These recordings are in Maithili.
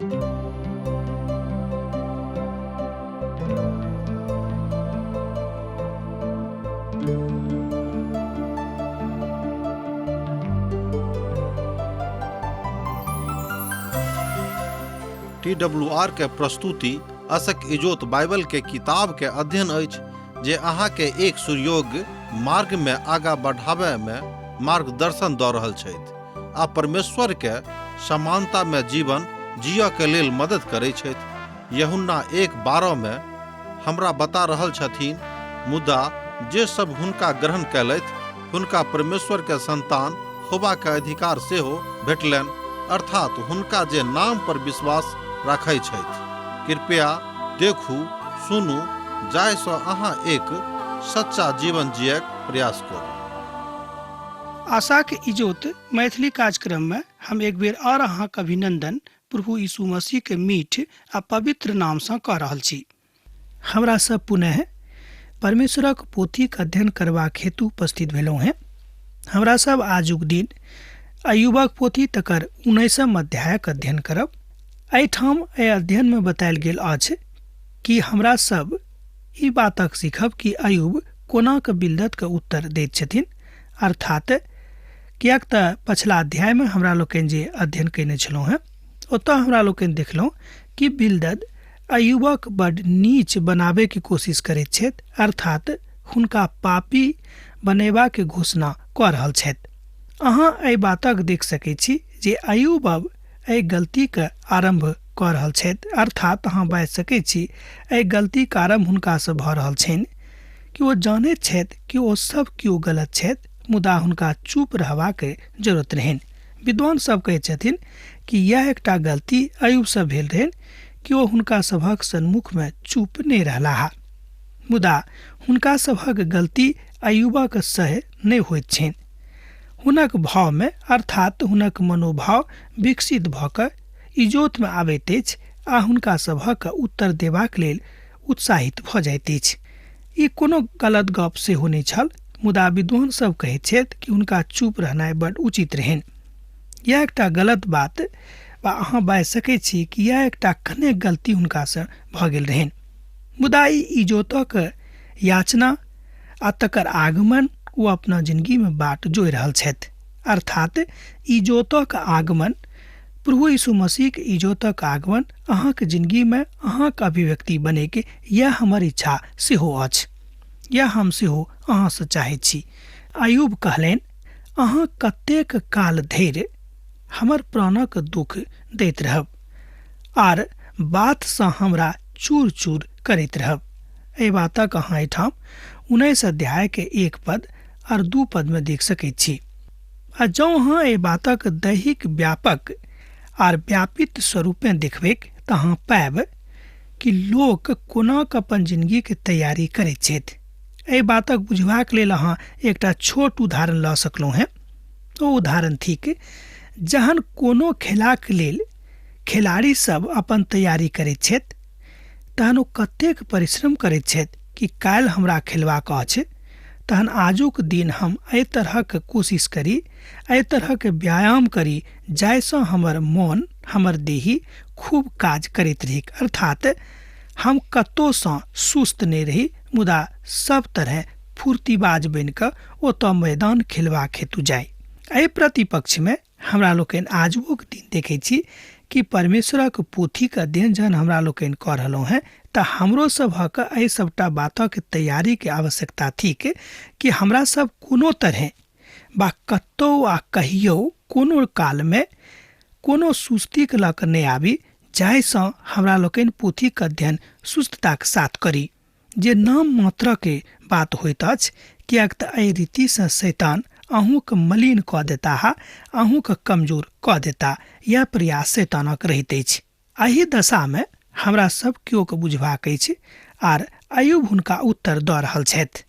टी डब्ल्यू आर के प्रस्तुति असक इजोत बाइबल के किताब के अध्ययन अछि जे अहाँ के एक सुयोग्य मार्ग में आगा बढ़ाबय में मार्गदर्शन दऽ रहल छथि आ परमेश्वर के समानता में जीवन जियऽ के लेल मदद करै छथि। यूहन्ना 1:12 में हमरा बता रहल छथिन, मुदा जे सब हुनका ग्रहण कयलथि हुनका परमेश्वर के संतान होबा के अधिकार सेहो भेटलनि, अर्थात हुनका जे नाम पर विश्वास राखै छथि। कृपया देखू, सुनू, जाहि सँ अहाँ एक सच्चा जीवन जियक प्रयास करू। आशाक इजोत मैथिली कार्यक्रम में हम एक बेर और अहाँक अभिनंदन प्रभु यीशु मसीह के मीठ आ पवित्र नाम सँ कऽ रहल छी। हमरा सब पुनः परमेश्वरक पोथीक अध्ययन करबाक हेतु उपस्थित भेलहुँ हेँ। हमरा सब आजुक दिन अयुबक पोथी तकर 19म अध्यायक अध्ययन करब। एहिठाम एहि अध्ययन में बतायल गेल अछि कि हमरा सब ई बातक सीखब कि अयुब कोना कऽ बिलदद के उत्तर दैत छथिन, अर्थात किएक तऽ पछिला अध्याय में हमरा लोकनि जे अध्ययन कयने छलहुँ हेँ ओतऽ हमरा लोकनि देखलहुँ कि बिलदद अयुबक बड नीच बनाबे के कोशिश करैत छथि, अर्थात हुनका पापी बनेबाक घोषणा कऽ रहल छथि। अहाँ एहि बातक देख सकैत छी जे अयुब अब एहि गलतीक आरम्भ कऽ रहल छथि, अर्थात अहाँ बाजि सकैत छी एहि गलतीक आरम्भ हुनकासँ भऽ रहल छनि कि ओ जानैत छथि कि ओ सब केओ गलत छथि, मुदा हुनका चुप रहबाक जरूरत रहनि। विद्वान सब कहैत छथिन कि यैह एकटा गलती अयुबसँ भेल रहनि कि ओ हुनका सभक सन्मुखमे चुप नहि रहलाह। मुदा हुनका सभक गलती अयुबक सह्य नहि होइत छनि। हुनक भावमे अर्थात हुनक मनोभाव विकसित भऽ कऽ इजोतमे आबैत अछि आ हुनका सभक उत्तर देबाक लेल उत्साहित भऽ जाइत अछि। ई कोनो गलत गप सेहो नहि छल, मुदा विद्वान सब कहैत छथि कि हुनका चुप रहनाइ बड उचित रहनि। यैह एकटा गलत बात वा अहाँ बाजि सकैत छी कि यैह एकटा कनेक गलती हुनकासँ भऽ गेल रहनि। मुदा ई इजोतक याचना आ तकर आगमन ओ अपना जिनगीमे बाट जोहि रहल छथि। अर्थात इजोतक आगमन, प्रभु यीशु मसीहक इजोतक आगमन अहाँक जिनगीमे अहाँक अभिव्यक्ति बनैके यैह हमर इच्छा सेहो अछि। यैह हम सेहो अहाँसँ चाहैत छी। अयुब कहलनि, अहाँ कतेक काल धरि हमर प्राणक दुख दैत रहब आर बातसँ हमरा चूर-चूर करैत रहब? एहि बातक अहाँ एहिठाम 19 अध्याय के 1 पद आर 2 पद में देख सकैत छी। आ जँ अहाँ एहि बातक दैहिक व्यापक आर व्यापित स्वरूपेँ देखबैक तऽ अहाँ पायब कि लोक कोना कऽ अपन जिनगीके तैयारी करैत छथि। एहि बातक बुझबाक लेल अहाँ एकटा छोट उदाहरण लऽ सकलहुँ हेँ। ओ उदाहरण थिक जहन कोनो खेलाक लेल खेलाड़ी सब अपन तैयारी करैत छथि तहन ओ कतेक परिश्रम करैत छथि कि काल्हि हमरा खेलबाक अछि, तहन आजुक दिन हम एहि तरहक कोशिश करी, एहि तरहक व्यायाम करी जाहिसँ हमर मोन, हमर देही खूब काज करैत रहैक, अर्थात हम कतहुसँ सुस्त नहि रही मुदा सब तरहे फुर्तीबाज बनि कऽ ओतऽ मैदान खेलबाक हेतु जाइ। एहि प्रतिपक्षमे हमरा लोकनि आजुओक दिन देखैत छी कि परमेश्वरक पोथीक अध्ययन जहन हमरा लोकनि कऽ रहलहुँ हेँ तऽ हमरो सभक एहि सभटा बातक तैयारीके आवश्यकता थिक कि हमरा सब कोनो तरहे वा कतहु आ कहियो कोनो कालमे कोनो सुस्तीके लऽ कऽ नहि आबी जाहिसँ हमरा लोकनि पोथीक अध्ययन सुस्तताक साथ करी, जे नाम मात्रके बात होइत अछि, किएक तऽ एहि रीतिसँ शैतान अहूँके मलिन कऽ देताह, अहूँके कमजोर कऽ देता। यैह प्रयास शैतानक रहैत अछि। एहि दशामे हमरा सब केओके बुझबाक अछि आर अयुब हुनका उत्तर दऽ रहल छथि।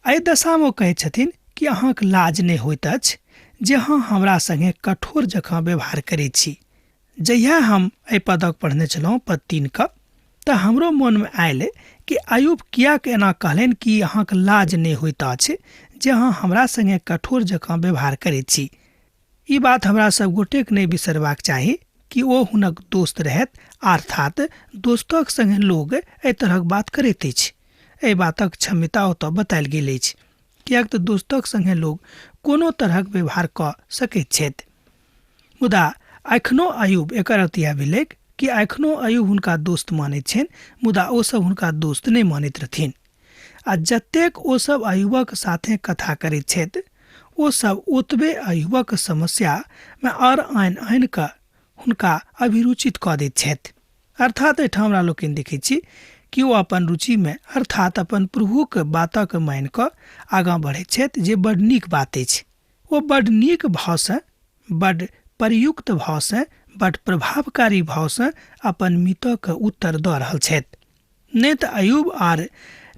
एहि दशामे ओ कहैत छथिन कि अहाँक लाज नहि होइत अछि जे अहाँ हमरा संगे कठोर जकाँ व्यवहार करैत छी। जहिया हम एहि पदक पढ़ने छलहुँ, पद 3 क, तऽ हमरो मोनमे आयल कि अयुब किएक एना कहलनि कि अहाँक लाज नहि होइत अछि जे अहाँ हमरा संगे कठोर जकाँ व्यवहार करैत छी। ई बात हमरा सब गोटेक नहि बिसरबाक चाही, कि ओ हुनक दोस्त रहत, अर्थात दोस्तक संगे लोग एहि तरहक बात करैत अछि। एहि बातक क्षमता ओतऽ बतायल गेल अछि, किएक तऽ दोस्तक संगे लोग कोनो तरहक व्यवहार कऽ सकैत छथि। मुदा एखनो अयूब, एकर अर्थ इएह भेलै कि एखनो अयूब हुनका दोस्त मानैत छनि, मुदा ओसभ हुनका दोस्त नहि मानैत रहथिन। आ जतेक ओसभ अयूबक साथे कथा करैत छथि, ओसभ ओतबे अयूबक समस्यामे आओर आनि आनि कऽ हुनका अभिरुचित कऽ दैत छथि। अर्थात एहिठाम हमरा लोकनि देखैत छी कि ओ अपन रुचिमे, अर्थात अपन प्रभुक बातक मानि कऽ आगाँ बढ़ैत छथि, जे बड नीक बात अछि। ओ बड नीक भावसँ, बड प्रयुक्त भावसँ, बड प्रभावकारी भावसँ अपन मितक उत्तर दऽ रहल छथि। नहि तऽ अयूब आर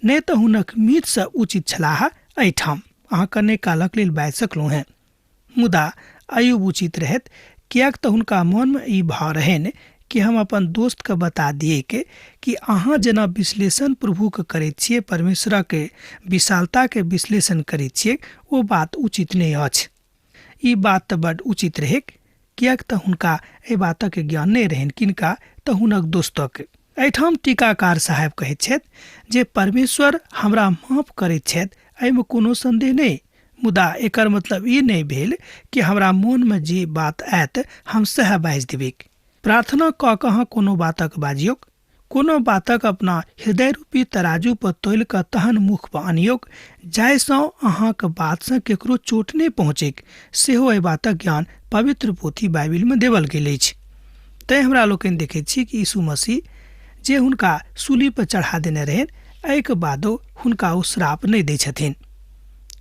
नहि तऽ हुनक मितसँ उचित छलाह। एहिठाम अहाँ कने कालक लेल बाजि सकलहुँ हेँ, मुदा अयूब उचित रहैत, किएक तऽ हुनका मोनमे ई भाव रहनि कि हम अपन दोस्तके बता दियैक कि अहाँ जेना विश्लेषण प्रभुके करैत छियै, परमेश्वरके विशालताके विश्लेषण करैत छियै, ओ बात उचित नहि अछि। ई बात तऽ बड उचित रहैक, किएक तऽ हुनका एहि बातक ज्ञान नहि रहनि। किनका? तऽ हुनक दोस्तक। एहिठाम टीकाकार साहेब कहैत छथि जे परमेश्वर हमरा माफ करैत छथि, एहिमे कोनो संदेह नहि, मुदा एकर मतलब ई नहि भेल कि हमरा मोनमे जे बात आयत हम सएह बाजि देबैक। प्रार्थना कऽ कऽ अहाँ कोनो बातक बाजियौक, कोनो बातक अपना हृदय रूपी तराजू पर तोलि कऽ तहन मुख पर अनियौक, जाहिसँ अहाँक बातसँ केकरो चोट नहि पहुँचैक। सेहो एहि बातक ज्ञान पवित्र पोथी बाइबिलमे देवल गेल अछि। तैँ हमरा लोकनि देखैत छी कि यीशु मसीह जे हुनका सूली पर चढ़ा देने रहनि, एहिके बादो हुनका ओ श्राप नहि दै छथिन,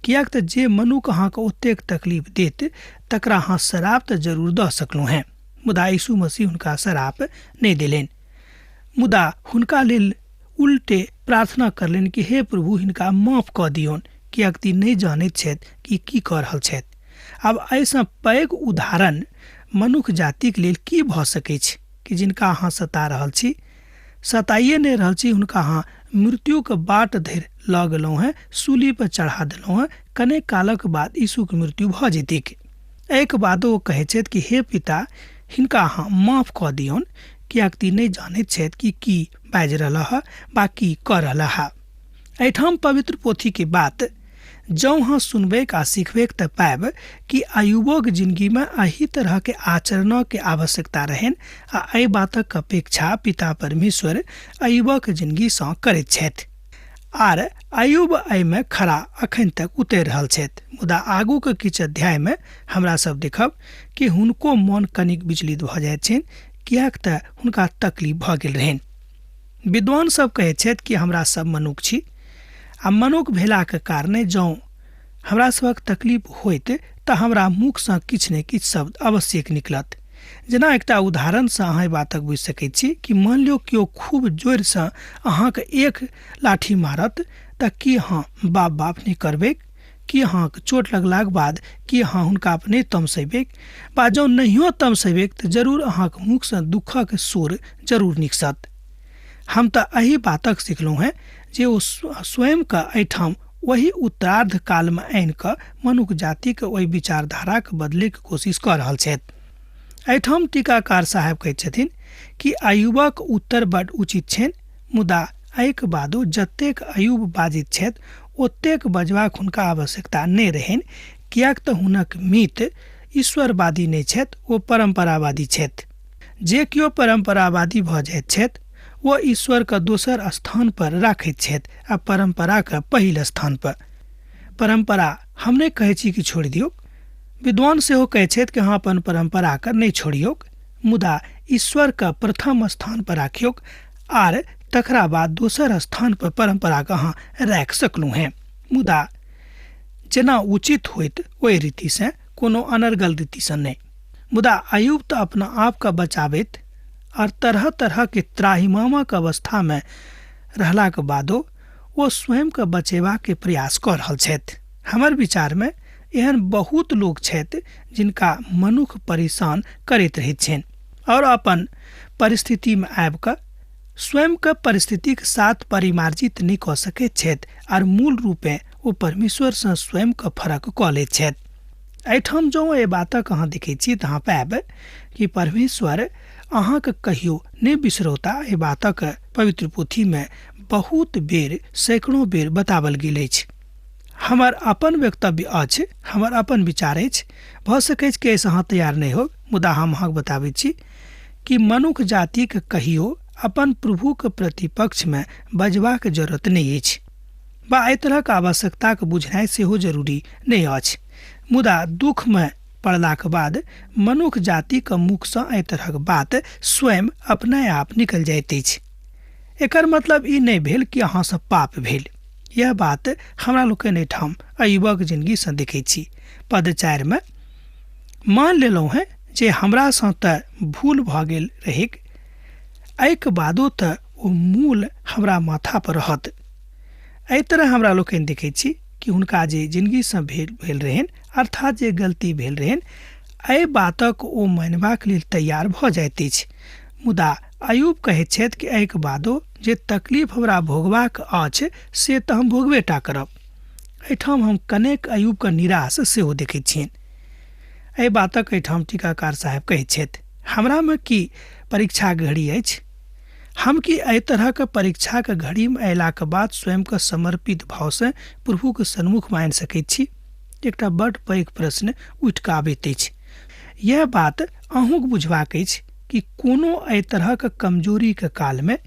किएक तऽ जे मनुख अहाँके ओतेक तकलीफ देत तकरा अहाँ श्राप तऽ जरूर दऽ सकलहुँ हेँ, मुदा यीशु मसीह हुनका श्राप नहि देलनि, मुदा हुनका लेल उल्टे प्रार्थना करलनि कि हे प्रभु, हिनका माफ कऽ दियौन, किएक तऽ ई नहि जानैत छथि कि की कऽ रहल छथि। आब एहिसँ पैघ उदाहरण मनुख जातिक लेल की भऽ सकैछ कि जिनका अहाँ सता रहल छी, सताइए नहि रहल छी, हुनका अहाँ मृत्युके बाट धरि लऽ गेलहुँ हेँ, सूली पर चढ़ा देलहुँ हेँ, कने कालक बाद यीशुके मृत्यु भऽ जेतैक। एहिके बादो ओ कहैत छथि कि हे पिता, हिनका अहाँ माफ कऽ दियौन, किएक तऽ ई नहि जानैत छथि कि की बाजि रहल हँ वा की कऽ रहल हँ। एहिठाम पवित्र पोथीके बात जँ अहाँ सुनबैक आ सिखबैक तऽ पायब कि अयूबोक जिनगीमे एहि तरहके आचरणके आवश्यकता रहनि, आ एहि बातक अपेक्षा पिता परमेश्वर अयूबक जिनगीसँ करैत छथि। आर अयूब एहिमे खरा अखन तक उतरि रहल छथि, मुदा आगूके किछु अध्यायमे हमरा सब देखब कि हुनको मन कनिक विचलित भऽ जाइत छनि, किएक तऽ हुनका तकलीफ भऽ गेल रहनि। विद्वान सब कहैत छथि कि हमरा सब मनुख छी, आ मनुख भेलाके कारणे जँ हमरा सभक तकलीफ होइत तऽ हमरा मुखसँ किछु ने किछु शब्द अवश्यक निकलत। जेना एकटा उदाहरणसँ अहाँ एहि बातक बुझि सकैत छी कि मानि लियौ केओ खूब जोरसँ अहाँके एक लाठी मारत तऽ की अहाँ बाप बाप नहि करबैक? की अहाँके चोट लगलाक बाद की अहाँ हुनका पर नहि तमसेबैक? वा जँ नहियो तमसेबैक तऽ जरूर अहाँके मुखसँ दुःखक स्वर जरूर निकसत। हम तऽ एहि बातक सिखलहुँ हेँ जे ओ स्वयंके एहिठाम ओहि उत्तरार्ध कालमे आनि कऽ मनुख जातिके ओहि विचारधाराके बदलैके कोशिश कऽ रहल छथि। एहिठाम टीकाकार साहेब कहैत छथिन कि अयूबक उत्तर बड उचित छनि, मुदा एहिके बादो जतेक अयूब बाजैत छथि ओतेक बजबाक हुनका आवश्यकता नहि रहनि, किएक तऽ हुनक मित ईश्वरवादी नहि छथि, ओ परम्परावादी छथि। जे केओ परम्परावादी भऽ जाइत छथि ओ ईश्वरके दोसर स्थान पर राखैत छथि आ परम्पराके पहिल स्थान पर। परम्परा हम नहि कहै छी कि छोड़ि दियौक, विद्वान सेहो कहै छथि कि अहाँ अपन परम्पराके नहि छोड़ियौक, मुदा ईश्वरके प्रथम स्थान पर राखियौक आर तकरा बाद दोसर स्थान पर परम्पराके अहाँ राखि सकलहुँ हेँ, मुदा जेना उचित होइत ओहि रीतिसँ, कोनो अनर्गल रीतिसँ नहि। मुदा अयूब तऽ अपना आपके बचाबैत और तरह तरह के त्राहिमामक अवस्थामे रहलाक बादो ओ स्वयंके बचेबाके प्रयास कऽ रहल छथि। हमर विचारमे एहन बहुत लोक छथि जिनका मनुख परेशान करैत रहैत छनि और अपन परिस्थितिमे आबि कऽ स्वयंके परिस्थितिक साथ परिमार्जित नहि कऽ सकैत छथि और मूल रूपेँ ओ परमेश्वरसँ स्वयंके फरक कऽ लैत छथि। एहिठाम जँ एहि बातक अहाँ देखैत छी तऽ अहाँ पायब कि परमेश्वर अहाँके कहियो नहि बिसरौता। एहि बातक पवित्र पोथीमे बहुत बेर, सैकड़ों बेर बताओल गेल अछि। हमर अपन वक्तव्य अछि, हमर अपन विचार अछि, भऽ सकैछ कि एहिसँ अहाँ तैयार नहि हो, मुदा हम अहाँके बताबैत छी कि मनुख जातिके कहियो अपन प्रभुके प्रतिपक्षमे बजबाक जरूरत नहि अछि वा एहि तरहक आवश्यकताके बुझनाइ सेहो जरूरी नहि अछि। मुदा दुखमे पड़लाक बाद मनुख जातिके मुखसँ एहि तरहक बात स्वयं अपने आप निकलि जाइत अछि। एकर मतलब ई नहि भेल कि अहाँसँ पाप भेल। यह बात हमरा लोकनि एहिठाम अयुबक जिंदगीसँ देखै छी। पद 4 में मान लेलहुँ हेँ जे हमरासँ तऽ भूल भऽ गेल रहैक, एहिके बादो तऽ ओ मूल हमरा माथा पर रहत। एहि तरह हमरा लोकनि देखै छी कि हुनका जे जिंदगीसँ भेल रहनि, अर्थात जे गलती भेल रहनि, एहि बातक ओ मानबाक लेल तैयार भऽ जाइत अछि। मुदा अयूब कहैत छथि कि एहिके बादो जे तकलीफ हमरा भोगबाक अछि से तऽ हम भोगबे टा करब। एहिठाम हम कनेक अयूबके निराश सेहो देखैत छियनि। एहि बातक एहिठाम टीकाकार साहेब कहैत छथि, हमरामे की परीक्षाके घड़ी अछि? हम कि एहि तरहक परीक्षाके घड़ीमे अयलाके बाद स्वयंके समर्पित भावसँ प्रभुके सन्मुखमे आनि सकैत छी? एकटा बड्ड पैघ प्रश्न उठि कऽ आबैत अछि। यह बात अहूँके बुझबाक अछि कि कोनो एहि तरहक कमजोरीके कालमे,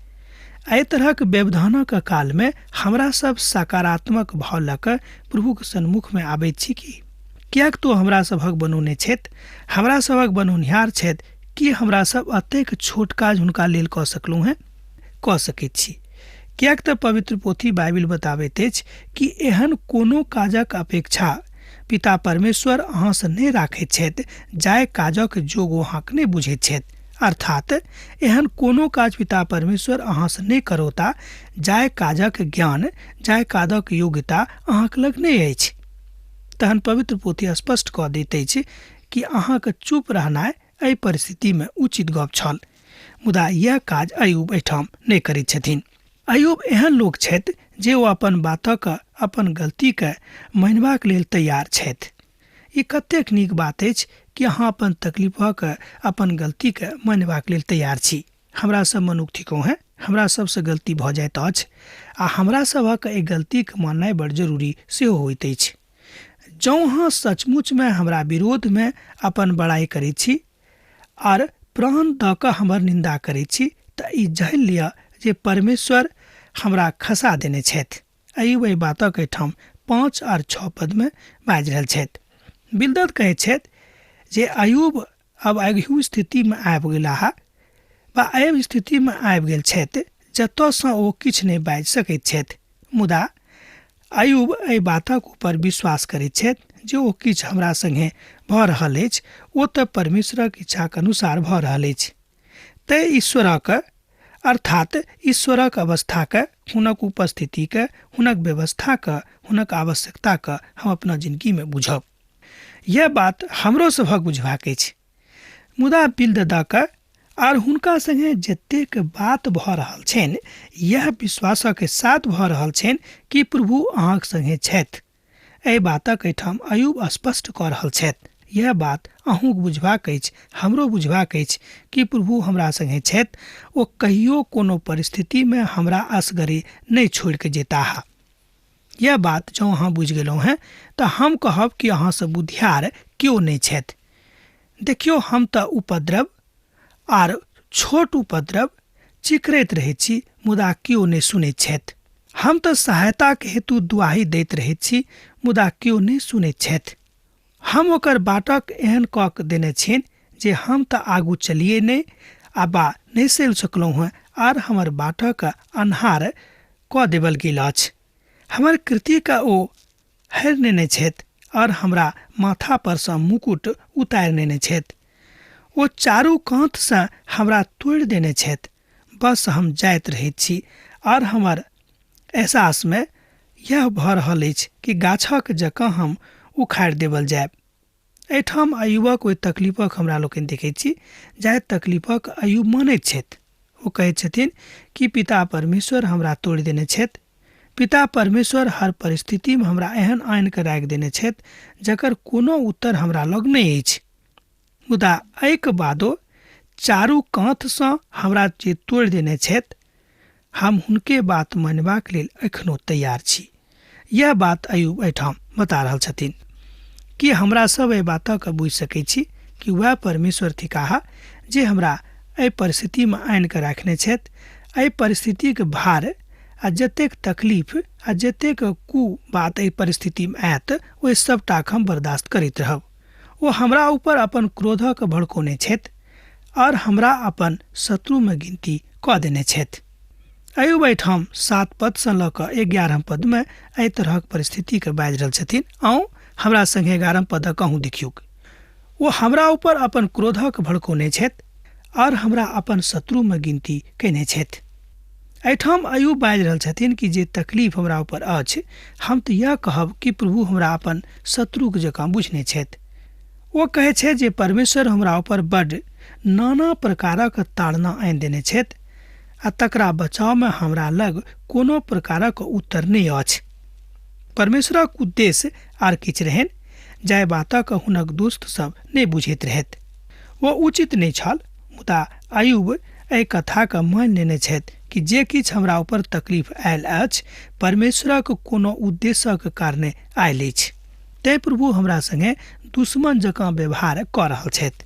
एहि तरहक व्यवधानक कालमे हमरा सब सकारात्मक भाव लऽ कऽ प्रभुके सन्मुखमे आबैत छी कि? किएक तो हमरा सभक बनौने छथि, हमरा सभक बनौनिहार छथि, कि हमरा सब एतेक छोट काज हुनका लेल कऽ सकलहुँ हेँ? कऽ सकैत छी। किएक तऽ पवित्र पोथी बाइबिल बताबैत अछि कि एहन कोनो काजक अपेक्षा पिता परमेश्वर अहाँसँ नहि राखैत छथि जाहि काजक जोग ओ अहाँके नहि बुझैत छथि। अर्थात एहन कोनो काज पिता परमेश्वर अहाँसँ नहि करौता जाहि काजक ज्ञान, जाहि काजक योग्यता अहाँके लग नहि अछि। तहन पवित्र पोथी स्पष्ट कऽ दैत अछि कि अहाँके चुप रहनाइ एहि परिस्थितिमे उचित गप छल। मुदा यह काज अयूब एहिठाम नहि करैत छथिन। अयूब एहन लोक छथि जे ओ अपन बातक, अपन गलतीके मानबाक लेल तैयार छथि। ई कतेक नीक बात अछि कि अहाँ अपन तकलीफक, अपन गलतीके मानबाक लेल तैयार छी। हमरा सब मनुख थिकहुँ हेँ, हमरा सबसँ गलती भऽ जाइत अछि आ हमरा सभक एहि गलतीके माननाइ बड़ जरूरी सेहो होइत अछि। जँ अहाँ सचमुचमे हमरा विरोधमे अपन बड़ाइ करैत छी आर प्राण दऽ कऽ हमर निन्दा करैत छी तऽ ई जानि लिअ जे परमेश्वर हमरा खसा देने छथि। अयूब एहि बातक एहिठाम 5 और 6 पदमे बाजि रहल छथि। बिलदद कहैत छथि जे अयूब अब एहू स्थितिमे आबि गेलाह वा एहि स्थितिमे आबि गेल छथि जतयसँ ओ किछु नहि बाजि सकैत छथि। मुदा अयूब एहि बातक ऊपर विश्वास करैत छथि जे ओ किछु हमरा सङ्गे भऽ रहल अछि ओ तऽ परमेश्वरक इच्छाक अनुसार भऽ रहल अछि। तैँ ईश्वरक, अर्थात ईश्वरक अवस्थाके, हुनक उपस्थितिके, हुनक व्यवस्थाके, हुनक आवश्यकताके हम अपना जिंदगीमे बुझब। यह बात हमरो सभक बुझबाक अछि। मुदा बिलददक आर हुनका संगे जतेक बात भऽ रहल छनि यह विश्वासक साथ भऽ रहल छनि कि प्रभु अहाँक संगे छथि। एहि बातक एहिठाम अयूब स्पष्ट कऽ रहल छथि। यह बात अहूँक बुझबाक अछि, हमरो बुझबाक अछि कि प्रभु हमरा संगे छथि, ओ कहियो कोनो परिस्थितिमे हमरा असगरे नहि छोड़ि कऽ जेताह। यह बात जँ अहाँ बुझि गेलहुँ हेँ तऽ हम कहब कि अहाँसँ बुधियार केओ नहि छथि। देखियौ, हम तऽ उपद्रव आर छोट उपद्रव चिकरैत रहैत छी, मुदा केओ नहि सुनैत छथि। हम तऽ सहायताके हेतु दुआही दैत रहैत छी, मुदा केओ नहि सुनैत छथि। हम ओकर बाटक एहन कऽ देने छियनि जे हम तऽ आगू चलिए नहि आ बा नहि सलि सकलहुँ हेँ, आर हमर बाटक अन्हार कऽ देबल गेल अछि। हमर कृतिके ओ हेर नेने छथि और हमरा माथा परसँ मुकुट उतारि नेने छथि। ओ चारू कातसँ हमरा तोड़ि देने छथि। बस हम जाइत रहैत छी और हमर एहसासमे यह भऽ रहल अछि कि गाछक जकाँ हम उखाड़ि देबल जायब। एहिठाम अयुबक ओहि तकलीफक हमरा लोकनि देखैत छी जाहि तकलीफक अयुब मानैत छथि। ओ कहैत छथिन कि पिता परमेश्वर हमरा तोड़ि देने छथि, पिता परमेश्वर हर परिस्थितिमे हमरा एहन आनि कऽ राखि देने छथि जकर कोनो उत्तर हमरा लग नहि अछि। मुदा एहिके बादो चारू काँथसँ हमरा जे तोड़ि देने छथि, हम हुनके बात मानबाक लेल एखनो तैयार छी। यह बात अयूब एहिठाम बता रहल छथिन। कि हमरा सब एहि बातके बुझि सकै छी कि वएह परमेश्वर थिकाह जे हमरा एहि परिस्थितिमे आनि कऽ राखने छथि। एहि परिस्थितिके भार आ जतेक तकलीफ आ जतेक कु बात एहि परिस्थितिमे आयत, ओहि सबटाके हम बर्दाश्त करैत रहब। ओ हमरा ऊपर अपन क्रोधक भड़कौने छथि और हमरा अपन शत्रुमे गिनती कऽ देने छथि। अयूब एहिठाम 7 पदसँ लऽ कऽ 11 पदमे एहि तरहक परिस्थितिके बाजि रहल छथिन। आउ हमरा संगे 11 पदक अहूँ देखियौक। ओ हमरा ऊपर अपन क्रोधक भड़कौने छथि और हमरा अपन शत्रुमे गिनती कयने छथि। एहिठाम अयूब बाजि रहल छथिन कि जे तकलीफ हमरा ऊपर अछि, हम तऽ इएह कहब कि प्रभु हमरा अपन शत्रुके जकाँ बुझने छथि। ओ कहै छै जे परमेश्वर हमरा ऊपर बड्ड नाना प्रकारक ताड़ना आनि देने छथि आ तकरा बचावमे हमरा लग कोनो प्रकारक उत्तर नहि अछि। परमेश्वरक उद्देश्य आर किछु रहनि, जाहि बातक हुनक दोस्त सब नहि बुझैत रहथि। ओ उचित नहि छल, मुदा अयूब एहि कथाके मानि लेने छथि कि जे किछु हमरा ऊपर तकलीफ आयल अछि, परमेश्वरक कोनो उद्देश्यक कारणे आयल अछि। तैं प्रभु हमरा संगे दुश्मन जकाँ व्यवहार कऽ रहल छथि।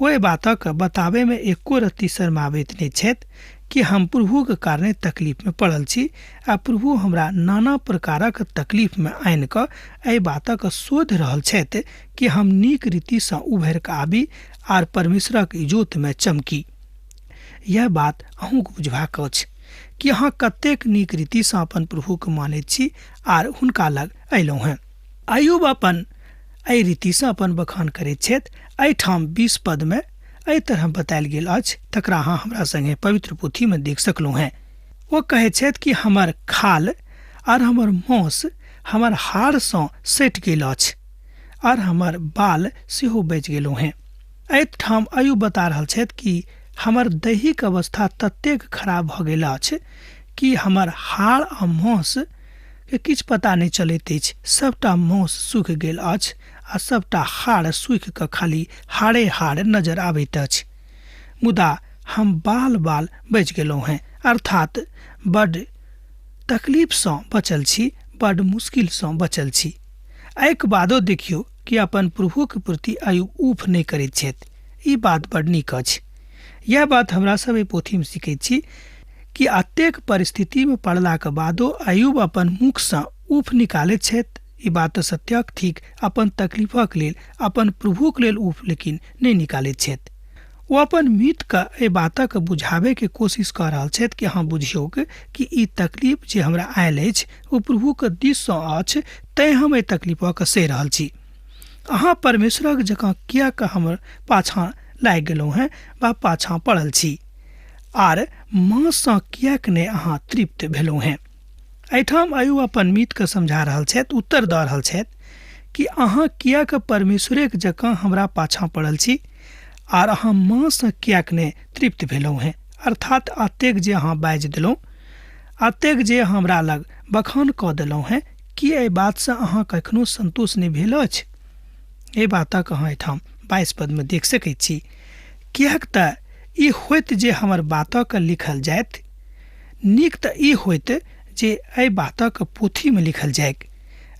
ओहि बातक बताबैमे एको रत्ती शर्माबैत नहि छथि कि हम प्रभुके कारणे तकलीफमे पड़ल छी आ प्रभु हमरा नाना प्रकारक तकलीफमे आनि कऽ एहि बातक शोधि रहल छथि कि हम नीक रीतिसँ उभरि कऽ आबी आर परमेश्वरक इजोतमे चमकी। यह बात अहूँके बुझबाक अछि कि अहाँ कतेक नीक रीतिसँ अपन प्रभुके मानैत छी आर हुनका लग अयलहुँ हेँ। अयूब अपन एहि रीतिसँ अपन बखान करैत छथि। एहिठाम 20 पदमे एहि तरह बतायल गेल अछि, तकरा अहाँ हमरा संगे पवित्र पोथीमे देख सकलहुँ हेँ। ओ कहै छथि कि हमर खाल आर हमर मांस हमर हाड़सँ सटि गेल अछि आर हमर बाल सेहो बचि गेलहुँ हेँ। एहिठाम अयूब बता रहल छथि कि हमर दैहिक अवस्था ततेक खराब भऽ गेल अछि कि हमर हाड़ आ मांस के किछु पता नहि चलैत अछि। सबटा मांस सूखि गेल अछि आ सबटा हाड़ सूखि कऽ खाली हाड़े हाड़ नजर आबैत अछि। मुदा हम बाल बाल बचि गेलहुँ हेँ, अर्थात बड्ड तकलीफसँ बचल छी, बड्ड मुश्किलसँ बचल छी। एहिके बादो देखियौ कि अपन प्रभुके प्रति अयूब ऊफ नहि करैत छथि। ई बात बड्ड नीक अछि। यह बात हमरा सब एहि पोथीमे सीखैत छी कि अतेक परिस्थितिमे पड़लाके बादो अयूब अपन मुखसँ ऊफ निकालैत छथि। ई बात तऽ सत्यक थिक, अपन तकलीफक लेल, अपन प्रभुके लेल ऊफ लेकिन नहि निकालैत छथि। ओ अपन मित्रके एहि बातक बुझाबैके कोशिश कऽ रहल छथि कि अहाँ बुझियौक कि ई तकलीफ जे हमरा आयल अछि ओ प्रभुके दिससँ अछि, तैँ हम एहि तकलीफके सहि रहल छी। अहाँ परमेश्वरक जकाँ किएक हमर पाछाँ लागि गेलहुँ हेँ वा पाछाँ पड़ल छी, आर मांससँ किएक नहि अहाँ तृप्त भेलहुँ हेँ। एहिठाम अयूब अपन मित्रके समझा रहल छथि, उत्तर दऽ रहल छथि कि अहाँ किएक परमेश्वरेक जकाँ हमरा पाछाँ पड़ल छी आर अहाँ मांससँ किएक नहि तृप्त भेलहुँ हेँ। अर्थात अतेक जे अहाँ बाजि देलहुँ, अतेक जे हमरा लग बखान कऽ देलहुँ हेँ, की एहि बातसँ अहाँ कखनो संतोष नहि भेल अछि? एहि बातक अहाँ एहिठाम 22 पदमे देख सकैत छी। किएक तऽ ई होइत जे हमर बातक लिखल जाइत, नीक तऽ ई होइत जे एहि बातक पोथीमे लिखल जाइक।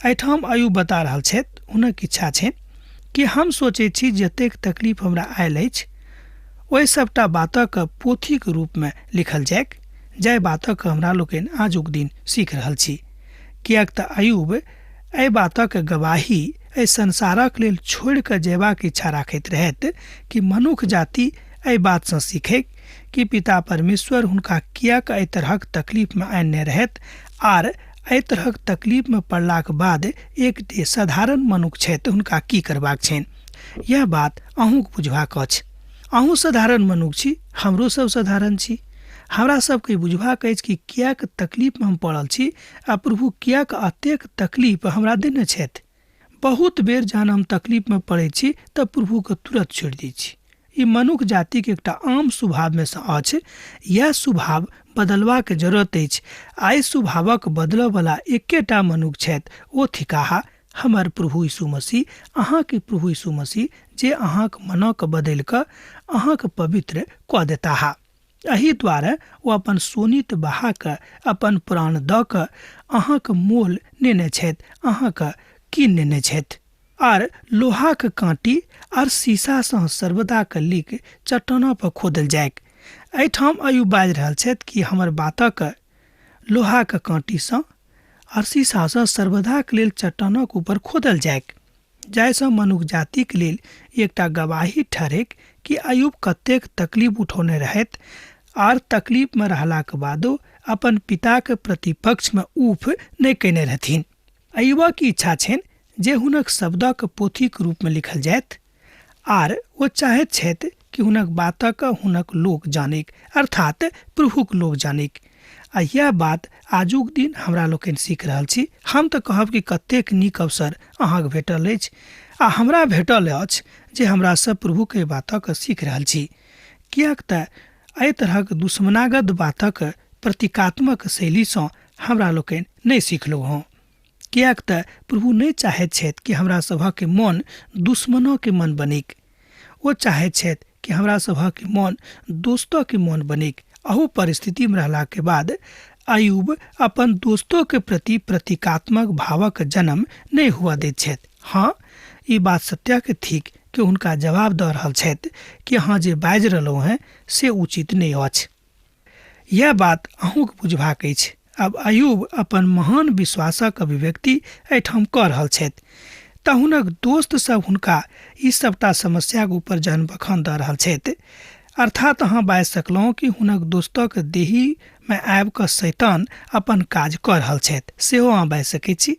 एहिठाम अयूब बता रहल छथि, हुनक इच्छा छनि कि हम सोचै छी जतेक तकलीफ हमरा आयल अछि ओहि सबटा बातक पोथीक रूपमे लिखल जाइक, जाहि बातक हमरा लोकनि आजुक दिन सीख रहल छी। किएक तऽ अयूब एहि बातक गवाही एहि संसारक लेल छोड़ि कऽ जयबाक इच्छा राखैत रहथि कि मनुख जाति एहि बातसँ सीखै कि पिता परमेश्वर हुनका किएक एहि तरहक तकलीफमे आनने रहथि आर एहि तरहक तकलीफमे पड़लाक बाद एक जे साधारण मनुख छथि हुनका की करबाक छनि। यह बात अहूँके बुझबाक अछि। अहूँ साधारण मनुख छी, हमरो सब साधारण छी। हमरा सबके बुझबाक अछि कि किएक तकलीफमे हम पड़ल छी आ प्रभु किएक अतेक तकलीफ हमरा देने छथि। बहुत बेर जहन हम तकलीफमे पड़ै छी तऽ प्रभुके तुरन्त छोड़ि दै छी। ई मनुख जातिक एकटा आम स्वभावमे सँ अछि। इएह स्वभाव बदलबाक जरूरत अछि। एहि स्वभावक बदलऽवला एकेटा मनुख छथि, ओ थिकाह हमर प्रभु यीशु मसीह, अहाँके प्रभु यीशु मसीह, जे अहाँक मनक बदलि कऽ अहाँके पवित्र कऽ देताह। एहि दुआरे ओ अपन शोणित बहा कऽ अपन प्राण दऽ कऽ अहाँक मोल नेने छथि, अहाँके कीन नेने छथि। आर लोहाक काँटी आर शीशासँ सर्वदाक लीक चट्टाना पर खोदल जाइक। एहिठाम अयुब बाजि रहल छथि कि हमर बातक लोहाक काँटीसँ आर शीशासँ सर्वदाक लेल चट्टानक ऊपर खोदल जाइक, जाहिसँ मनुख जातिक लेल एकटा गवाही ठहरैक कि अयुब कतेक तकलीफ उठौने रहथि आर तकलीफमे रहलाक बादो अपन पिताक प्रतिपक्षमे उफ नहि कयने रहथिन। अयुबक इच्छा छनि जे हुनक शब्दक पोथीक रूपमे लिखल जायत आर ओ चाहैत छथि कि हुनक बातक हुनक लोक जानैक, अर्थात प्रभुक लोक जानैक। आ इएह बात आजुक दिन हमरा लोकनि सीख रहल छी। हम तऽ कहब कि कतेक नीक अवसर अहाँके भेटल अछि आ हमरा भेटल अछि जे हमरा सब प्रभुके बातक सीख रहल छी, किएक तऽ एहि तरहक दुश्मनागत बातक प्रतीकात्मक शैलीसँ हमरा लोकनि नहि सिखलहुँ हँ, किएक तऽ प्रभु नहि चाहैत छथि कि हमरा सभक मन दुश्मनोके मन बनिक। ओ चाहैत छथि कि हमरा सभक मन दोस्तोके मन बनिक। अहू परिस्थितिमे रहलाके बाद अयुब अपन दोस्तोके प्रति प्रतीकात्मक भावक जन्म नहि हुअ दैत छथि। हँ, ई बात सत्यके थिक कि हुनका जवाब दऽ रहल छथि कि अहाँ जे बाजि रहलहुँ हेँ से उचित नहि अछि। यैह बात अहूँक बुझबाक अछि। आब अयूब अपन महान विश्वासक अभिव्यक्ति एहिठाम कऽ रहल छथि तऽ हुनक दोस्त सब हुनका ई सबटा समस्याक ऊपर जहन बखान दऽ रहल छथि, अर्थात अहाँ बाजि सकलहुँ कि हुनक दोस्तक देहीमे आबि कऽ शैतान अपन काज कऽ रहल छथि, सेहो अहाँ बाजि सकैत छी।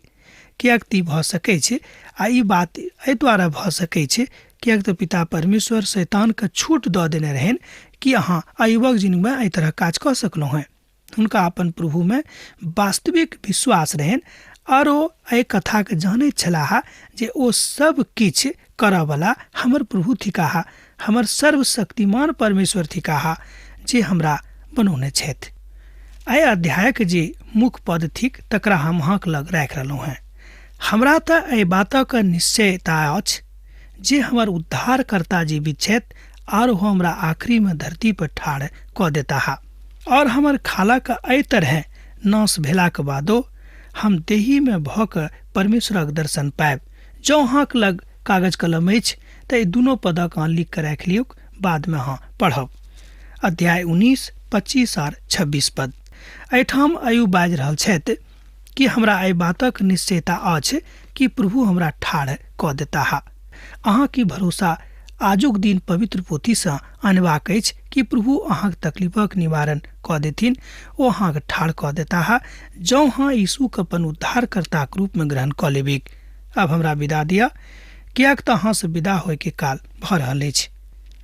किएक तऽ ई भऽ सकैछ आ ई बात एहि दुआरे भऽ सकैछ किएक तऽ पिता परमेश्वर शैतानके छूट दऽ देने रहनि कि अहाँ अयुबक जिनगीमे एहि तरहक काज कऽ सकलहुँ हेँ। हुनका अपन प्रभुमे वास्तविक विश्वास रहनि आर ओ एहि कथाके जानैत छलाह जे ओ सब किछु करऽवला हमर प्रभु थिकाह, हमर सर्वशक्तिमान परमेश्वर थिकाह जे हमरा बनौने छथि। एहि अध्यायक जे मुख्य पद थिक तकरा हम अहाँक लग राखि रहलहुँ हेँ। हमरा तऽ एहि बातक निश्चयता अछि जे हमर उद्धारकर्ता जीवित छथि आर ओ हमरा आखिरीमे धरती पर ठाढ़ कऽ देताह। और हमर खालक एहि तरहेँ नाश भेलाक बादो हम देहीमे भऽ कऽ परमेश्वरक दर्शन पायब। जँ अहाँक लग कागज कलम अछि तऽ एहि दुनू पदक अहाँ लिख कऽ राखि लियौक, बादमे अहाँ पढ़ब। अध्याय 19, 25 आर 26 पद। एहिठाम अयुब बाजि रहल छथि कि हमरा एहि बातक निश्चयता अछि कि प्रभु हमरा ठाढ़ कऽ देताह। अहाँ की भरोसा आजुक दिन पवित्र पोथीसँ अनबाक अछि कि प्रभु अहाँक तकलीफक निवारण कऽ देथिन, ओ अहाँक ठाढ़ कऽ देताह जँ अहाँ यीशुके अपन उद्धारकर्ताक रूपमे ग्रहण कऽ लेबिक। आब हमरा विदा दिअ, किएक तऽ अहाँसँ विदा होइके काल भऽ रहल अछि।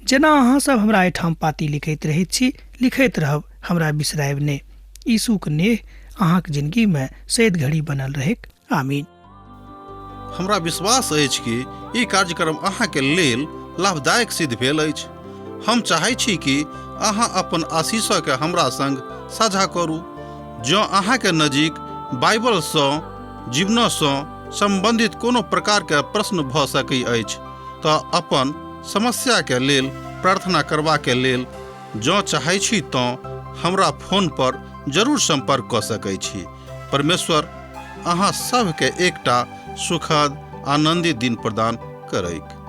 जेना अहाँ सब हमरा एहिठाम पाती लिखैत रहैत छी, लिखैत रहब, हमरा बिसरायब नहि। यीशुक नेह अहाँक जिनगीमे सैद घड़ी बनल रहैक। आमीन। हमरा विश्वास अछि कि ई कार्यक्रम अहाँके लेल लाभदायक सिद्ध भेल अछि। हम चाहै छी कि अहाँ अपन आशीषके हमरा संग साझा करू। जँ अहाँके नजीक बाइबलसँ जीवनसँ सम्बन्धित कोनो प्रकारके प्रश्न भऽ सकै अछि तऽ अपन समस्याके लेल प्रार्थना करबाके लेल जँ चाहै छी तँ हमरा फोन पर जरूर सम्पर्क कऽ सकै छी। परमेश्वर अहाँ सभके एकटा सुखद आनन्दित दिन प्रदान करैक।